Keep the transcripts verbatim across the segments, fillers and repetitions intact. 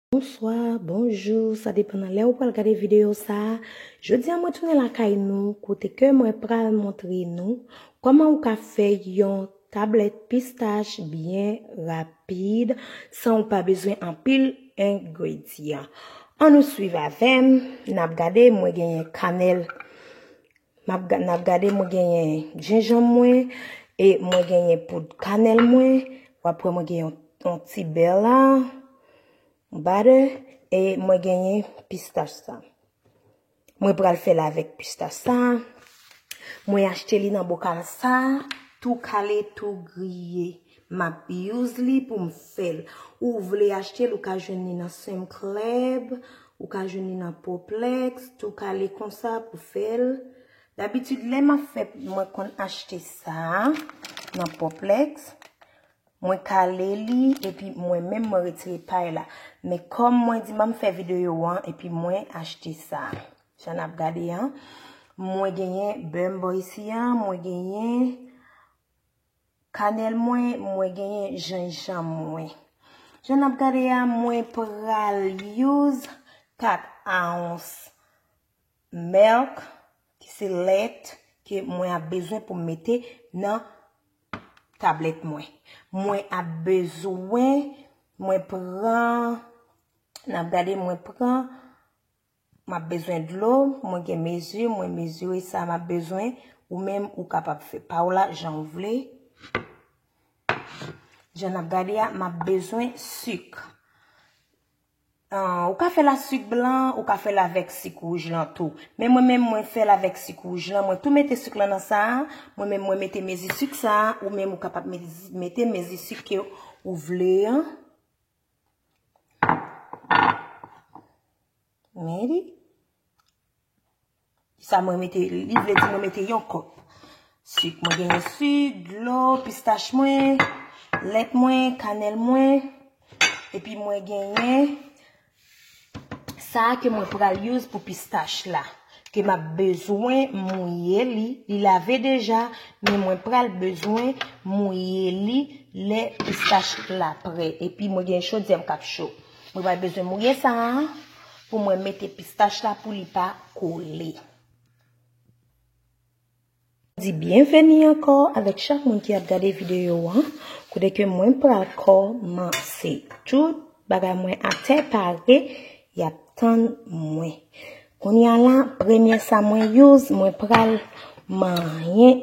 Bonswa, bonjou, sa depann nan lè ou pral gade videyo sa a. Jodi a mwen tounen lakay nou, kote ke mwen pral montre nou kòman ou ka fè yon tablèt pistach byen rapid, san ou pa bezwen anpil engredyan. Ann nou swiv avè m, n ap gade, mwen genyen kanèl, m ap ga-, n ap gade, mwen genyen jenjanm mwen, e mwen genyen poud kanèl mwen, w ap wè mwen genyen yon, yon ti bè la, yon badè, e mwen genyen pistach sa. Mwen pral fè l avèk pistach sa. Mwen achte li nan bokal sa, tou kale, tou griye. M ap use li pou m fè l. Ou vle achte l, ou ka jwenn li nan Sam's Club, ou ka jwenn li nan Poplex, tou kale konsa pou fè l. Dabitid, lè m ap fè, mwen konn achte sa nan Poplex. Mwen kale li, epi mwen menm mwen retire pay la. Men kòm mwen di m ap fè videyo an, epi mwen achte sa. Jan n ap gade an, mwen genyen bè m bò isi an, mwen genyen kanèl mwen, mwen genyen jenjanm mwen. Jan n ap gade a, mwen pral use kat awons milk, ki se lèt, ke mwen ap bezwen pou m mete nan tablèt mwen. Mwen ap bezwen, mwen pran, n ap gade, mwen pran, m ap bezwen dlo, mwen gen mezi, mwen mezire sa m ap bezwen, ou menm ou kapab fè pa w la jan w vle. Jan n ap gade a, m ap bezwen sik. Ah, ou ka fè l a sik blan, ou ka fè l avèk sik wouj lan tou. Men mwen menm, mwen fè l avèk sik wouj lan. Mwen tou mete sik lan nan sa a. Mwen menm, mwen mete mezi sik sa a. Ou menm, ou kapab mezi-, mete mezi sik ke ou vle an. Men li. Sa mwen mete, li vle di mwen mete yon kòp sik. Mwen genyen sik, dlo, pistach mwen, lèt mwen, kanèl mwen. Epi mwen genyen sa ke mwen pral use pou pistach la. Ke m ap bezwen mouye li. Li lave deja, men mwen pral bezwen mouye li lè pistach la prè. Epi mwen gen chodyè m k ap cho. Mwen pral bezwen mouye sa a pou mwen mete pistach la pou li pa kole. Di byenveni ankò avèk chak moun ki ap gade videyo an, kote ke mwen pral kòmanse. Tout bagay mwen atè pare, y ap tann mwen. Kounye a la, premye sa mwen use, mwen pral manyen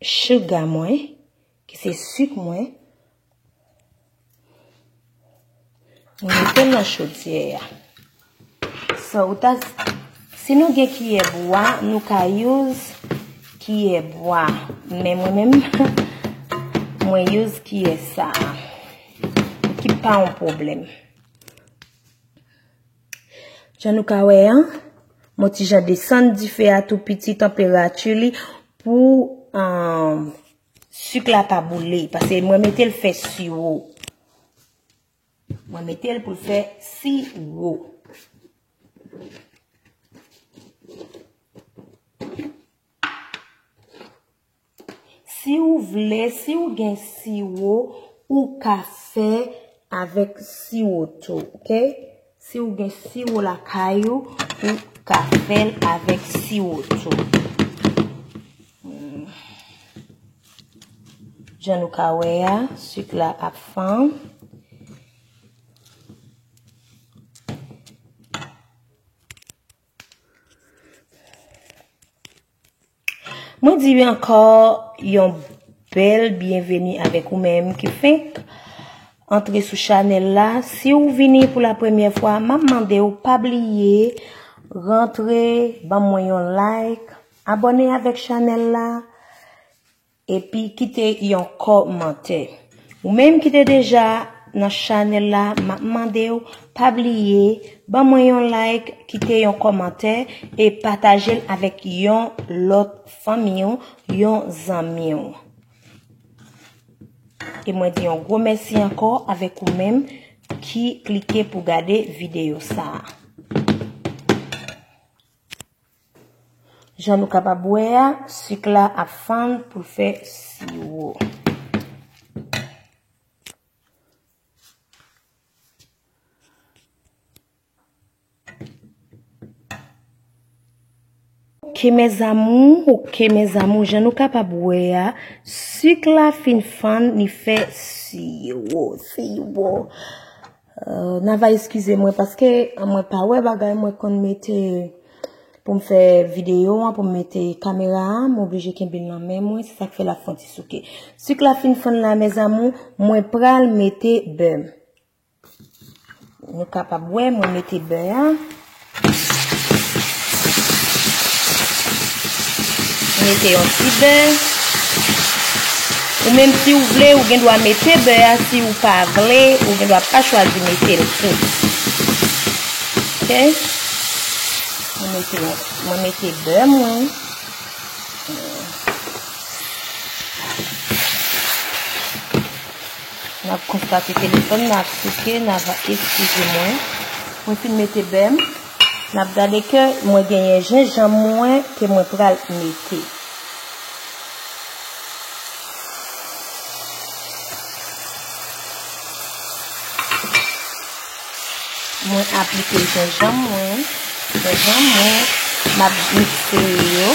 chouga mwen, ki se sik mwen. Mwen mete l nan chodyè a. So, ou ta, si nou gen kiyè bwa, nou ka use kiyè bwa. Men mwen menm, mwen use kiyè sa a. Ki pa yon pwoblèm. Jan nou ka wè an, mwen ti jan desann dife a tou piti, tanperati li pou, um, sik la pa boule, paske mwen mete l fè siwo. Mwen mete l pou l fè siwo. Si ou vle, si ou gen siwo, ou ka fè avèk siwo tou, oke? Si ou gen siwo lakay ou, ou ka fè l avèk siwo tou. Hmm. Jan nou ka wè a, sik la ap fann. Mwen di ankò yon bèl byenveni avèk ou menm ki fenk antre sou chanèl la. Si w vini pou la premyè fwa, m ap mande w pa bliye rantre, ban mwen yon like, abòne avèk chanèl la, epi kite yon kòmantè. Ou menm ki te deja nan chanèl la, m ap mande w pa bliye ban mwen yon like, kite yon kòmantè e pataje l avèk yon lòt fanmi w, yon zanmi w. E mwen di yon gwo mèsi ankò avèk ou menm ki klike pou gade videyo sa a. Jan nou kapab wè a, sik la ap fann pou l fè siwo. Ok, mes amours, ok, mes amours, jan nou kapab wè a, sik la fin fann, li fè siwo, siwo. Euh, n a va eskize mwen paske mwen pa wè bagay mwen konn mete pou m fè videyo an, pou m mete kamera a, m oblije kenbe l nan men mwen, se sa k fè l ap fè yon ti souke. Sik la fin fann la, mes amours, mwen pral mete bè. Nou kapab wè, mwen mete bè a. Mete yon ti bè. Ou menm si w vle, ou gen dwa mete bè a. Si w pa vle, ou gen dwa pa chwazi mete l tou. Ok? Mwen mete, mwen mete bè mwen. N ap konstate telefòn nan ap souke, n a va eskize mwen. Mwen fin mete bè m. N ap gade ke mwen genyen jenjanm mwen ke mwen pral mete. Mwen aplike jenjanm mwen. Jenjanm mwen, m ap mikse yo.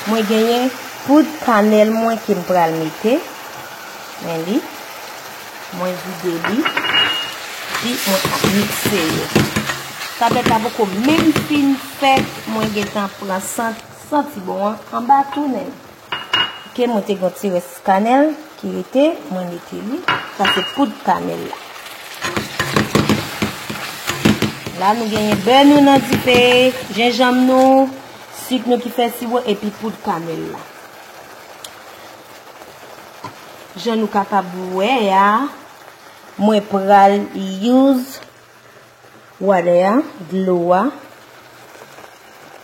Mwen genyen poud kanèl mwen ke m pral mete. Men li. Mwen vide li. Epi mwen ap mikse yo. Tablèt la poko menm fin fèt, mwen gentan pran sant, santi bon an anba tou nèt. Ok, mwen te gen yon ti rès kanèl ki rete, mwen mete li. Sa se poud kanèl la. La nou genyen bè nou nan dife, jenjanm nou, sik nou ki fè siwo epi poud kanèl la. Jan nou kapab wè a, mwen pral use water a, dlo a.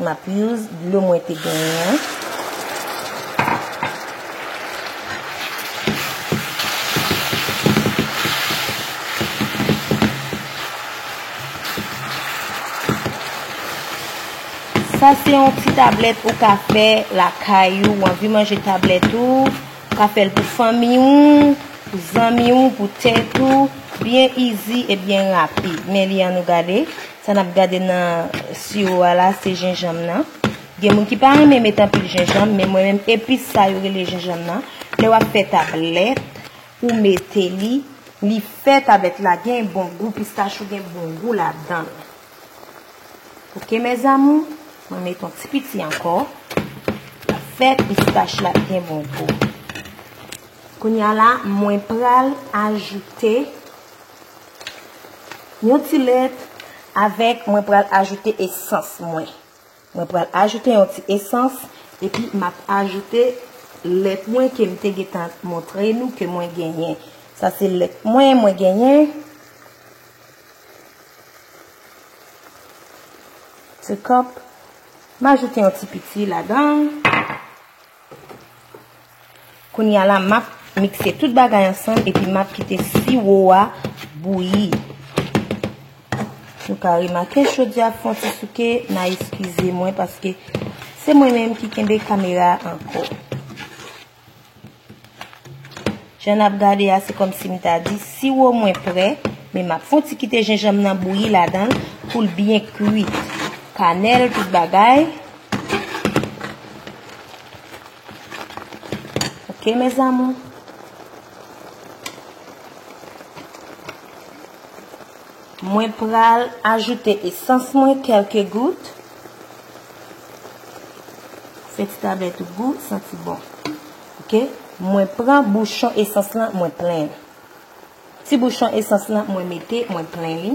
M ap use dlo mwen te genyen an. Sa se yon ti tablèt ou ka fè lakay ou, ou anvi manje tablèt ou, ou ka fè l pou fanmi w, pou zanmi w, pou tèt ou, byen easy e byen rapid. Men li an nou gade. Sa n ap gade nan siwo a la, se jenjanm nan. Gen moun ki pa renmen met anpil jenjanm, men mwen menm epis sa yo rele jenjanm nan. Lè w ap fè tablèt, ou mete li, li fè tablèt la gen bon gou, pistach ou gen bon gou ladan l. Ok, mes amours, mwen met yon ti piti ankò. L ap fè pistach la gen bon gou. Kounye a la, mwen pral ajoute yon ti lèt avèk, mwen pral ajoute esans mwen. Mwen pral ajoute yon ti esans, epi m ap ajoute lèt mwen ke m te gentan montre nou ke mwen genyen. Sa se lèt mwen, mwen genyen. Ti kòp. M ajoute yon ti piti ladan. Kounye a la, m ap mikse tout bagay ansanm epi m ap kite siwo a bouyi. Nou ka remake chodyè a fè yon ti souke, n a eskize mwen paske se mwen menm ki kenbe kamera a ankò. Jan n ap gade a, se kòmsi m ta di siwo mwen prè, men m ap fè yon ti kite jenjanm nan bouyi ladan l pou l byen kwit. Kanèl, tout bagay. Ok, mes amours. Mwen pral ajoute esans mwen, kèlke gout. Fè ti tablèt ou gou, santi bon. Ok? Mwen pran bouchon esans lan, mwen plen. Ti bouchon esans lan, mwen mete, mwen plen li.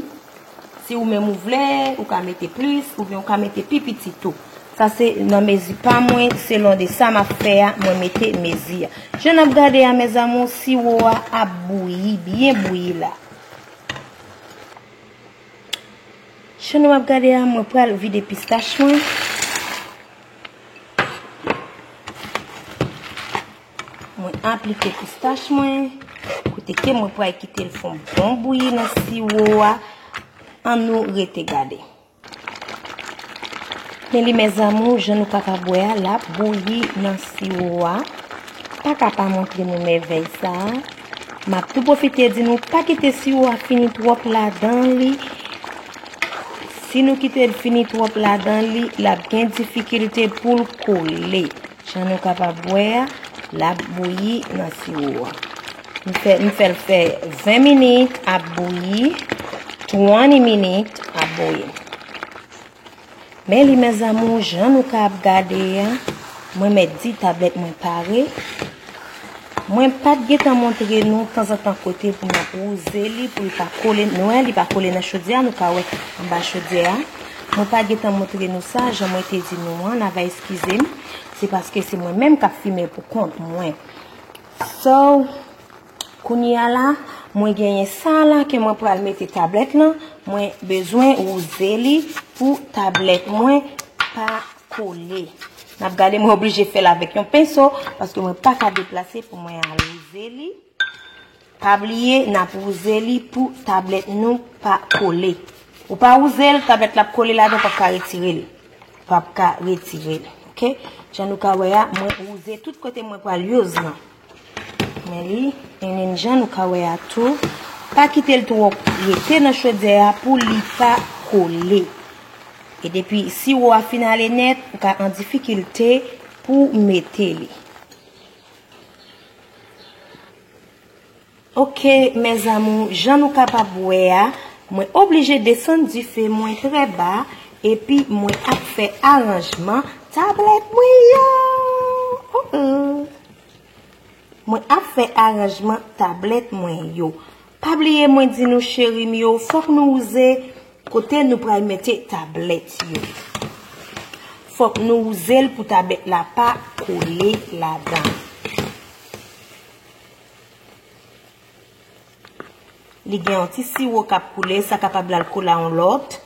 Si ou menm ou vle, ou ka mete plis, oubyen ou ka mete pi piti tou. Sa se nan mezi pa mwen, selon de sa m ap fè a, mwen mete mezi a. Jan n ap gade a, mes amours, siwo a ap bouyi, byen bouyi la. Jan nou ap gade a, mwen pral vide pistach mwen. Mwen aplike pistach mwen. Kote ke mwen pral kite l fè yon bon bouyi nan siwo a. Ann nou rete gade. Men li, mes amours, jan nou kapab wè a, l ap bouyi nan siwo a. Pa ka pa montre nou mèvèy sa a. M ap tou pwofite di nou, pa kite siwo a fini twòp ladan li. Si nou kite l fini twòp ladan li, l ap gen difikilte pou l kole. Jan nou kapab wè a, l ap bouyi nan siwo a. M fè, m fè l fè ven minit ap bouyi, twenty minit ap bouyi. Men li, mes amours, jan nou ka ap gade a, mwen mèt di tablèt mwen pare. Mwen pa t gentan montre nou tanzantan kote pou n ap wouze li pou l pa kole. Nou wè, li pa kole nan chodyè a, nou ka wè anba chodyè a. Mwen pa t gentan montre nou sa, jan mwen te di nou an, n ava eskize m. Se paske se mwen menm k ap fimen pou kont mwen. So, kounye a la, mwen genyen sa la ke mwen pral mete tablèt lan. Mwen bezwen wouze li pou tablèt mwen pa kole. N ap gade, mwen oblije fè l avèk yon penso, paske mwen pa ka deplase pou mwen al wouze li. Pa bliye, n ap wouze li pou tablèt nou pa kole. Ou pa wouze l, tablèt la ap kole ladan, w p ap ka retire l. W p ap ka retire l. Oke? Jan nou ka wè a, mwen wouze tout kote mwen pral use lan. Men li, e menm jan nou ka wè a tou, pa kite l twò rete nan chodyè a pou li pa kole. E depi siwo a fin ale nèt, ou ka an difikilte pou mete li. Oke, mes amours, jan nou kapab wè a, mwen oblije desann dife mwen trè ba, epi mwen ap fè aranjman tablèt mwen yo. Oh, oh. Mwen ap fè aranjman tablèt mwen yo. Pa bliye mwen di nou, cheri m yo, fòk nou wouze kote nou pral mete tablèt yo. Fòk nou wouze l pou tablèt la pa kole ladan. Li gen yon ti siwo k ap koule, sa kapab l al kole a yon lòt.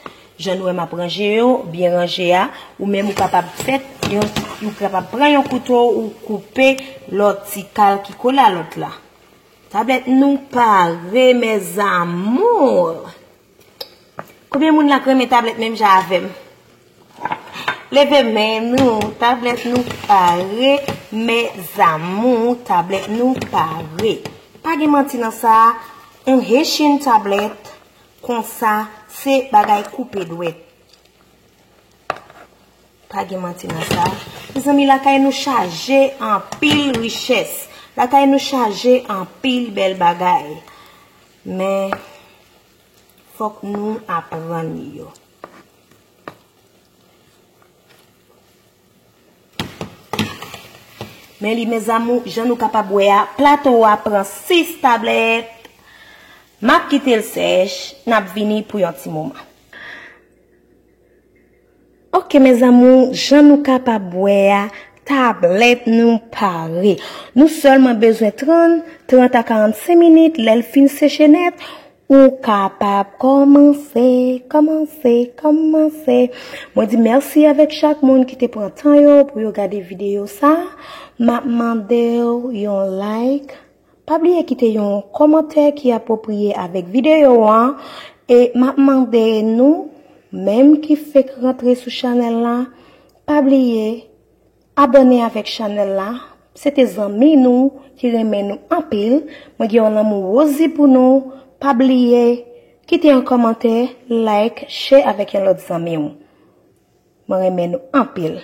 Jan nou wè m ap ranje yo, byen ranje a, ou menm ou kapab fè yon, ou kapab pran yon kouto, ou koupe lòt ti kal ki kole a lòt la. Tablèt nou pare, mes amours. Konbyen moun la k renmen tablèt menm jan avè m? Leve men nou, tablèt nou pare, mes amours, tablèt nou pare. Pa gen manti nan sa, yon Haitian tablèt konsa, se bagay koupe dwèt. Pa gen manti nan sa. Mezanmi, lakay nou chaje anpil richès. Lakay nou chaje anpil bèl bagay. Men, fòk nou aprann yo. Men li, mes amours, jan nou kapab wè a, plato a pran sis tablèt. M ap kite l sèch, n ap vini pou yon ti moman. Oke, mes amours, jan nou kapab wè a, tablèt nou pare. Nou sèlman bezwen trant, trant a karannsenk minit, lè l fin seche nèt, ou kapab kòmanse, kòmanse, kòmanse. Mwen di mèsi avèk chak moun ki te pran tan yo pou yo gade videyo sa. M ap mande w yon like. Pa bliye kite yon kòmantè ki apwopriye avèk videyo an. E m ap mande nou, menm ki fenk rantre sou chanèl la, pa bliye abòne avèk chanèl la. Se te zanmi nou ki renmen nou anpil. Mwen gen yon lanmou Rosie pou nou. Pa bliye kite yon kòmantè, like, share avèk yon lòt zanmi w. Mwen renmen nou anpil.